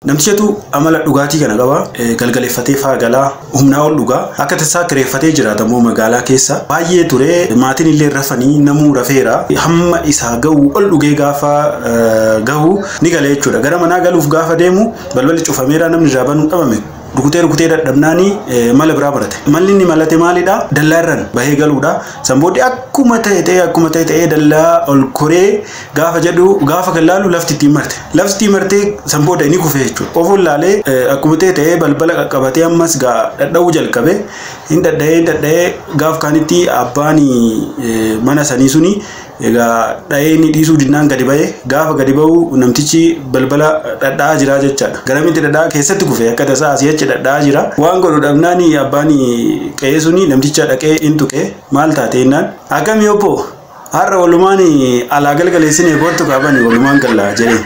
Namtichatu amala dhugaatii kana qaba. Galgaleeffatee faa galaa, humnaa ol dhugaa. Akka tasaa kireeffatee jiraata immoo magaalaa keessa. Baay'ee ture, maatiin illee rafanii, namuu rafeera. Hamma isaa gahu ol dhugee gaafa gahu ni gala jechuudha. Gara manaa galuuf gaafa deemu balballi cufameera, namni irraa banuu dhabame. Rukutee rukutee dadhabnaanii mala biraa barate. Malli inni malate maalidha? Dallaa irraan bahee galuudha. San booddee akkuma ta'e ta'ee, akkuma ta'e ta'ee, dallaa ol koree gaafa jedhu, gaafa kan laalu lafti ittiin marte. Lafti ittiin martee san booda inni kufee jechuudha. Of laalee akkuma ta'e ta'ee balbala qaqqabatee ammas gaa dhadha'uu jalqabe. Hin dhadha'ee, hin dhadha'ee, gaaf kaanitti abbaan mana sanii suni egaa dha'ee inni dhiisuu dinnaan gadi ba'e. Gaafa gadi ba'u namtichi balbala dhadha'aa jira jechaadha. Garamitti dhadha'aa? Keessatti kufe, akka tasaa asii achi dhadha'aa jira. Waan godhu dhabnaan abbaan qe'ee suni namticha dhaqee hin tuqe. Maal taate jennaan, "Akkami obbo, har'a walumaan alaa galgaleessine, kottu qaabani walumaan galla," jedhee.